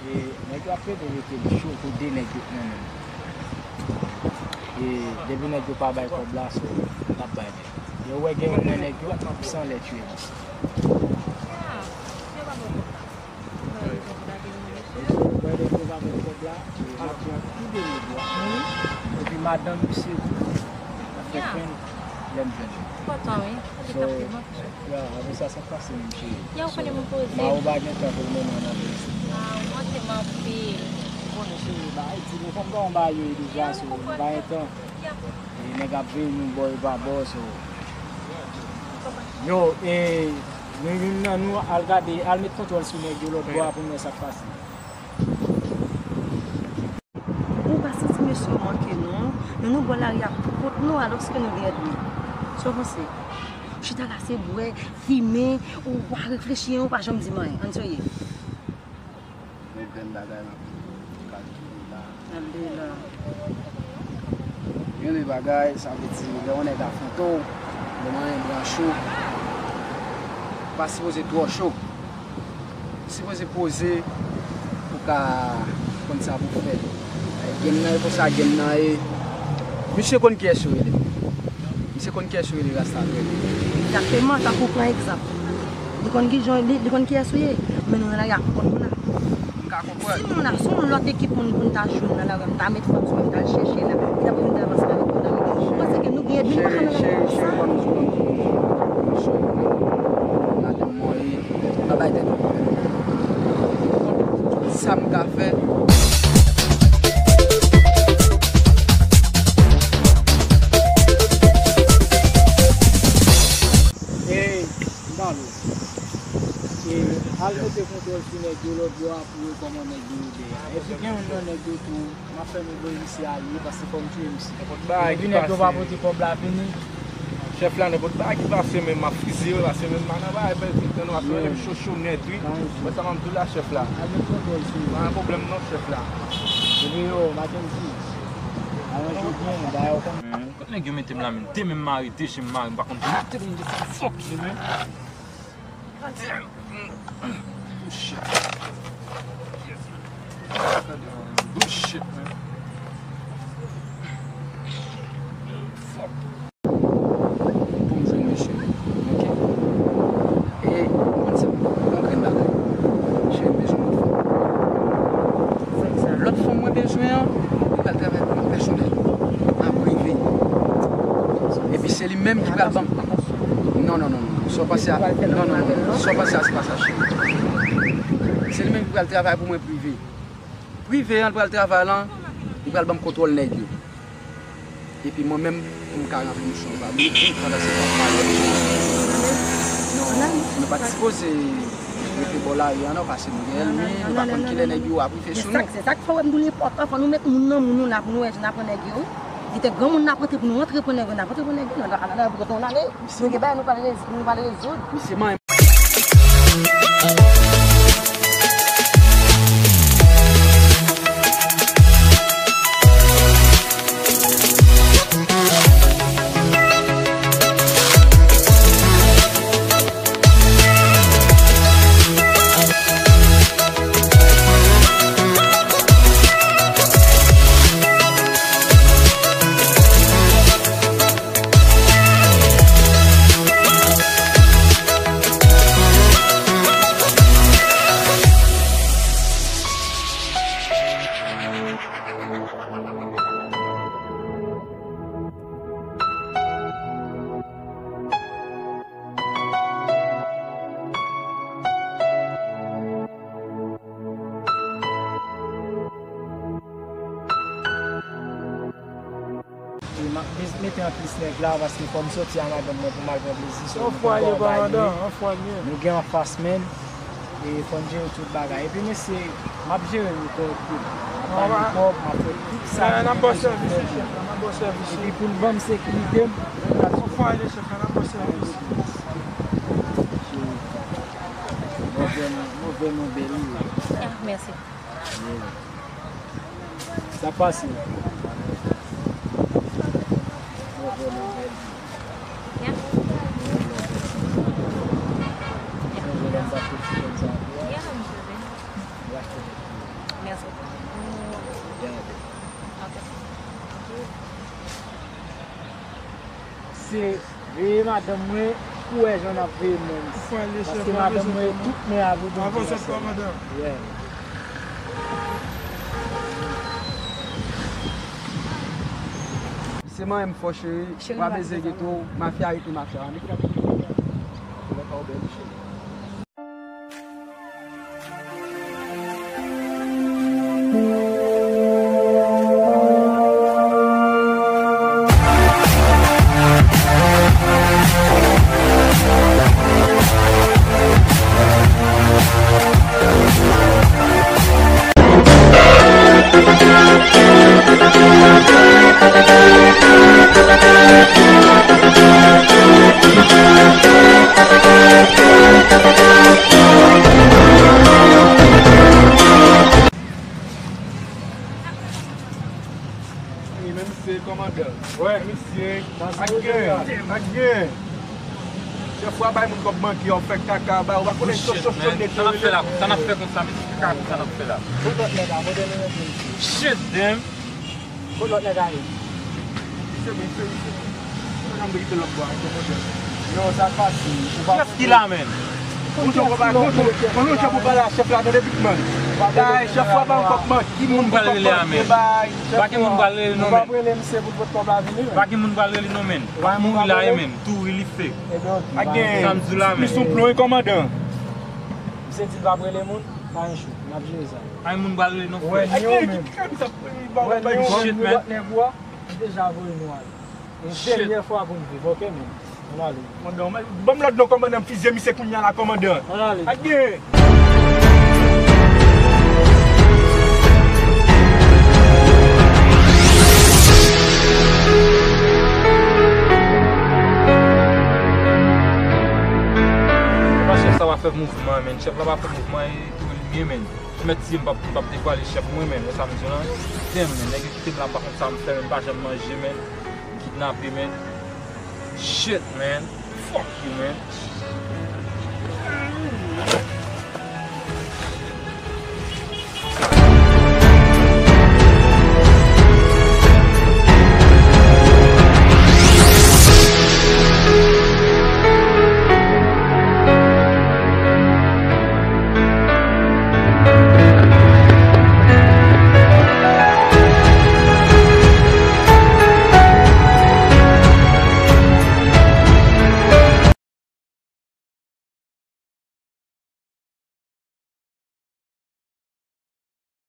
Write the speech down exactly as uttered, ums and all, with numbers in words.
E nèg yo ap plede mete m cho pou de nèg yo k nan men m. E depi nèg yo pa bay kòb la, so m p ap bay nèg. E ou wè gen youn nan nèg yo, san lè tiye m. Ah, yo pa bon kòb la. Ou wè nèg yo pa bon kòb la, e m ap pran tou de nèg yo. Epi madanm misye tou, m ap fè plenn lè m jwenn li. Kontan, wi. Sa depase mwen. Ya, apre sa, sa k pase menm cheri? Ya, ou konnen mwen poze. Ma ou pa gen tan pou l mennen ann apre. Ah, ou manke m anpil. Ou konnen cheri, bagay di nou fanm pa yon bagay yo ye deja, so nou pa gen tan. Ya. E nèg ap veye nou bò e pa bò, so. Yo, e nou youn nan nou al gade, al met kontwòl sou nèg yo lòt bò a pou n wè sa k pase. Ou pa santi mesye yo manke nou? Nou, nou bò lari a pou kont nou, alòske nou gen ènmi. Sa w panse? Chita la se bwè, fimen, ou pa reflechi, ou pa janm di m anyen. Ann serye. Yon grenn bagay m ap kalkile la. Alhamdulillah. Gen de bagay, sa vle di, lè yon nèg afwonte w, lè manyen branche w, pa sipoze twò cho. Sipoze poze pou ka konn sa pou fè. Gen nan e konsa, gen nan e. Misye konn kiyès yo rele. Misye konn kiyès yo rele Rasta vrèman. Egzakteman, tankou pran egzanp. Li konn kijan, li, li konn kiyès ou ye, men nou nan lari a pou kont nou la. M ka konprann. Si nou la, si yon lòt ekip moun pou n ta jwenn nan lari a, m ta met fòs mwen, m t al chèche la, li t ap vin travay ansanm avèk nou nan mitan. Ou panse ke nou gen ènmi, nou pa ka nan lari a konsa? Cheri, cheri, ban m di w yon ti bagay. Madanm mwen, e, m pa bay tèt mwen pwoblèm. Sa m ka fè. E, m ba nou. E, al mete kontwòl sou nèg yo lòt bò a pou yo kòman nèg yo ye a. Epi gen youn nan nèg yo tou, m ap fè nou voye misye ale, paske fò m touye misye. Nenpòt bagay ki pase. Epi nèg yo pa pote kòb la vini. Chèf la, nenpòt bagay ki pase, men m ap frize yo, paske menm m pa nan bagay, pèdi tan nou ap fè m cho cho nèt, wi. Wè sa m ap di w la, chèf la. Al met kontwòl sou yo. Pa gen pwoblèm non, chèf la. Epi yo, Mackendy, aranje w byen, bagay yo konn. Kot nèg yo mete m la menm? Demen m mare de je m mare, m pa konn kote pou m mete sa. Fòk je menm. Damn. Bullshit. Bullshit, man. Fuck. Pou m jwenn mesye. Ok. E, ou konn sa, yon grenn bagay. Cheri, m bezwen lòt fanm. Lòt fanm mwen bezwen an, li pral travay pou mwen pèsonèl, an prive. Epi se li menm ki pral ban m. Non, non, non, non. Sa w panse a, non, non, non, non. Sa w panse a, se pa sa, cheri. Se li menm ki pral travay pou mwen prive. Prive an, li pral travay lan, li pral ban m kontwòl nèg yo. Epi mwen menm, pou m ka ranpli misyon sa. Pandan se tan, m pa wè misyon. Non, nou pa t sipoze rete bò lari a non, paske nou gen ènmi, nou pa konn kilè nèg yo ap rive sou nou. Se sa k fè w wè m di w li enpòtan, fò nou met moun nan moun nou la pou nou wè jan n ap pran nèg yo, wi. Li te granmoun n ap rantre pou nou rantre pran nèg yo, n ap rantre pran nèg yo, nan, nan, nan, pou kote w n ale. Nou gen bagay nou pral rez-, nou pral rezoud. Misye manyen. E m ap mete an plis nèg la, paske fò m soti a madanm mwen pou m al pran plezi, so nou konn ba w bay li. Anfwalye, pa madanm, anfwalye. Nou gen anfas, menn. E fò n jere tout bagay. Epi mesye, m ap jere nou kòrèkteman. M ap ba nou kòb, m ap fè tout sa ki posib pou nou. N ap ba w sèvis, wi, chèf la, n ap ba w sèvis, wi. Epi pou n ban m sekirite m, m ap... Anfwalye, chèf la, n ap ba w sèvis. Move non, move non, bèl wi. Ah, mèsi. Yeah. Sa k pase? Mwen vrèman bèl. Yeah. Mwen vrèman bèl. Yeah. Sonje lè m t ap soti kòm sa. Yeah, m sonje. Ou achte tèt pou ou. Mèsi. Ok. Se veye madanm mwen pou wè jan n ap veye menm. Paske madanm mwen tout men avou Bondye ansanm. Yeah. Misye manyen m fò cheri, pa bezwen enkyete w, mafya rete mafya. Annik gade videyo a. Ou wè pa w bèl cheri. Wi, men misye kòmandan. Wè, misye. Ak gen, ak gen. Chèf la bay moun kòb manke, w ap fè kaka, bay, ou pa konnen cho, cho, cho, nèg. Sa n ap fè la, sa n ap fè konsa, mesye, kaka, sa n ap fè la. Kot lòt nèg la, kote nou mete misye? Shit, damn. Kot lòt nèg la ye? Misye, misye, misye. Mwen janm de kite lòt bò a, misye, mwen janm. Yo, sa k pase? Kiyès ki la, menn? Moun jan pou pale, moun jan pou pale a chèf la, tande big man. Bay, chèf la bay yon kòb manke, ki moun pral rele a, menn? Pa gen moun pral rele non, menn. Pa gen moun pral rele non, menn. Mouri la ye, menn. Tou wi li fè. Sa m di w la, menn. Li sou plon, wi, kòmandan. Misye di l p ap rele moun, pa gen chou. N ap jere sa. Pa gen moun pral rele non, frè. Wè, ni yo menm. Wè, ni yo menm, lòt nèg ou a, li deja voye nou ale. E dènyè fwa pou n viv, ok, menn? Ann ale. Kòmandan, ban m lòd non, kòmandan, m fizye misye kounye a la, kòmandan. Ann ale. Ak gen. Chèf sa pa fè mouvman, menn. Chèf la pa fè mouvman, e tou li byen, menn. Mèt si m p ap, m p ap devwale chèf mwen, menn. Wè sa m di w lan? Damn, menn. Nèg yo kite m la, m pa konn sa m fè, menn. M pa janm manje, menn. M kidnape, menn. Shit, man. Fuck you, man.